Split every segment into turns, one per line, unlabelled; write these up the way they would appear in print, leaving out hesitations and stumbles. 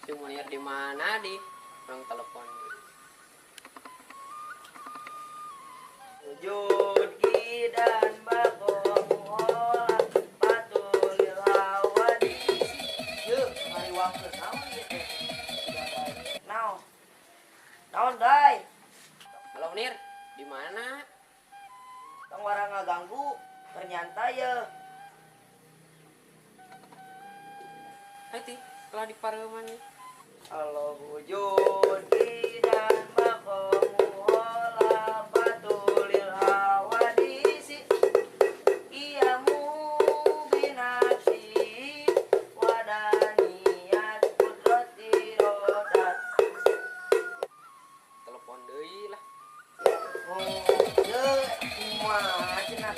Si Munir di mana di? Orang telepon.
Wujud gidan bakola patulil hawadisi. Yeuh, ngariwangkeun naon ieu teh? Naon? Naon dai?
Halo Munir, di mana?
Tong wara ngaganggu, keur nyantai ye.
Hati, telah dipareuman nih.
Allah wujud gidan bakola patulil hawadisi. Iyamu binafsi wadaniyat kudrati rodat.
Telepon deui lah.
Oh, ye, kumaha cenah?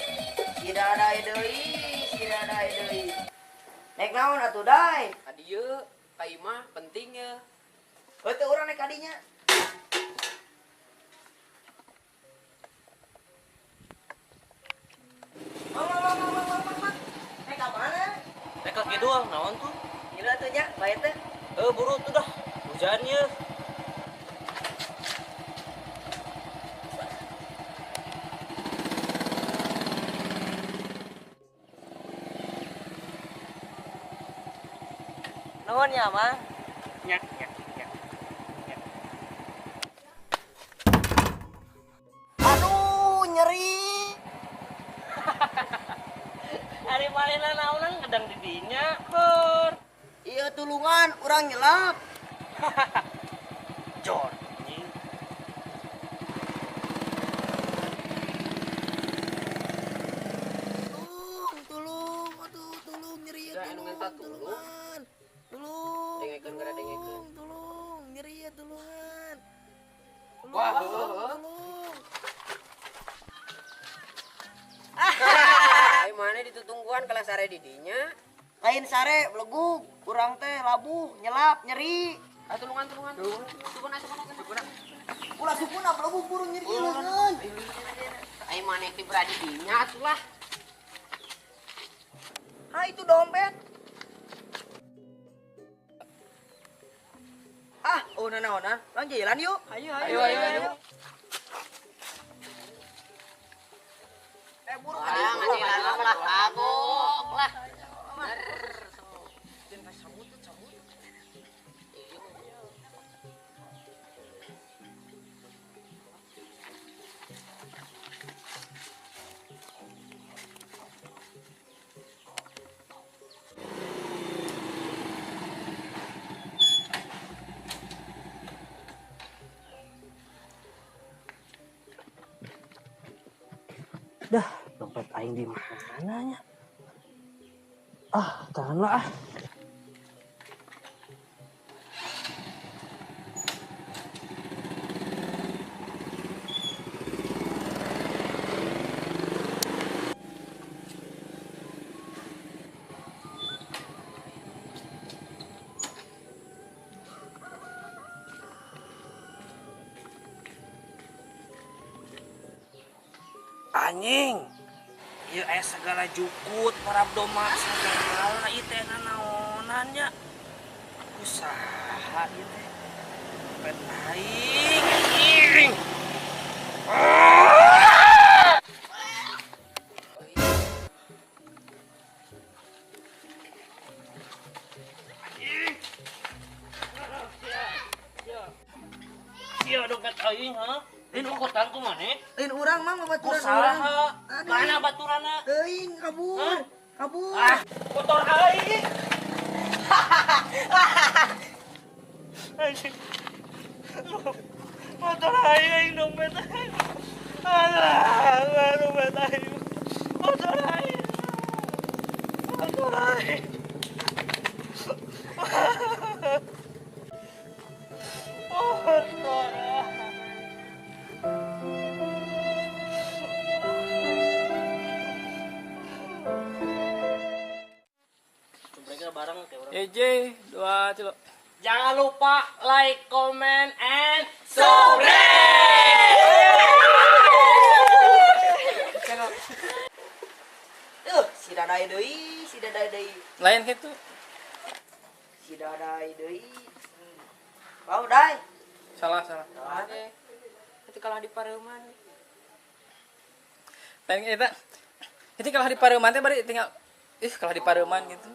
Si dadai deui, si dadai deui. Naik naon atuh dai?
Ka dieu, ka imah penting ya.
Heuh teu urang naik ka dinya. Mang, mang, mang, mang, mang, mang, mang. Naik ka mana?
Naik ka kidul, naon tuh?
Gila tuh nya, bae teh.
Heuh, buru tuh dah. Hujan ye.
Nuhun ya, Mang.
Nya, nya, nya. Nya.
Aduh, nyeri.
Ari manehna naonan ngedang di dinya, heur.
Iya tulungan, urang nyelap.
Jor, anjing.
Tulung, tulung, aduh, tulung nyeri ya,
Udah, anu
tulung,
minta tulung.
tulungan. Tulung,
Dengekeun geura dengekeun.
tulung, tulung, nyeri ya tulungan. Tulung,
Wah,
tulung,
heuh.
tulung.
Ai mana ditutungguan kelas sare di dinya?
Lain sare belegug, urang teh labuh, nyelap, nyeri.
Ah, tulungan, tulungan. Sukuna, sukuna, sukuna.
Ulah sukuna belegug buru nyeri leungeun.
Ai maneh teh berada di dinya atuh lah.
Ha itu dompet. Ah, oh nanaonan, lang jalan yuk.
Ayo, ayo, ayo, ayo.
Eh buru
Ah, ngajalan lah, kagok lah.
Dah, dompet aing di mana nya? Ah, tahan lah ah. Anjing, ieu aya segala jukut parab doma segala ieu teh nanaonan nya. Usaha ieu teh. Dompet aing anjing. Anjing. Sia dompet aing ha? Lain ongkotan ku maneh?
Lain urang mang babaturan urang.
Usaha.
Aduh.
Mana baturana?
Teuing kabur.
Hah?
Kabur.
Ah, motor aing. Anjing. Motor aing aing dompet aing. Alah, dompet aing. Motor aing. Motor aing. Motor aing.
EJ 2 3.
Jangan lupa like, comment, and
Subscribe.
Tuh, si dadai deui, si dadai deui.
Lain gitu.
Si dadai deui. Bau dai.
Salah, salah.
Itu kalah di pareuman.
Lain eta. Itu kalah di pareuman teh bari tinggal ih kalah di pareuman gitu.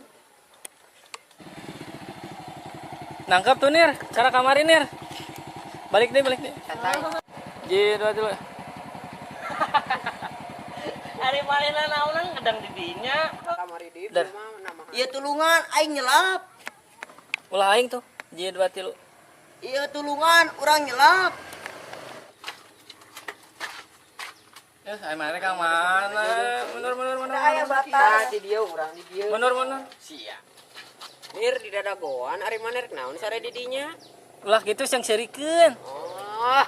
Nangkep tuh Nir, cara kamari Nir. Balik deh, balik deh.
Santai.
Ji, dua, tilu.
Ari manehna naonan ngedang di dinya.
Kamari di
Dar.
mah nama.
Ieu tulungan aing nyelap.
Ulah aing tuh. Ji, dua, tilu.
Ieu tulungan urang nyelap.
Ya, aing mana ka mana? Mundur, mundur, mundur.
Aya batas.
Di dieu urang di dieu.
Mundur, mundur.
Sia. Nir di dadagoan ari maneh rek naon sare di dinya?
Ulah gitu siang serikeun.
Oh.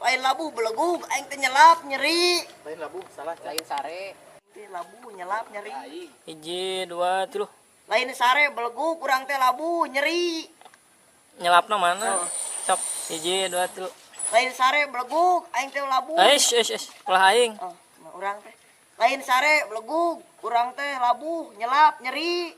Lain labu belegug aing teh nyelap nyeri.
Lain labu, salah.
Lain sare.
Teh labu nyelap nyeri.
Hiji, dua, tilu.
Lain sare belegug urang teh labu nyeri.
Nyelapna mana? Sok, hiji, dua, tilu.
Lain sare belegug aing teh labu.
Eish, eish, eish. Ulah aing.
Oh, urang teh. Lain sare belegug urang teh labu nyelap nyeri.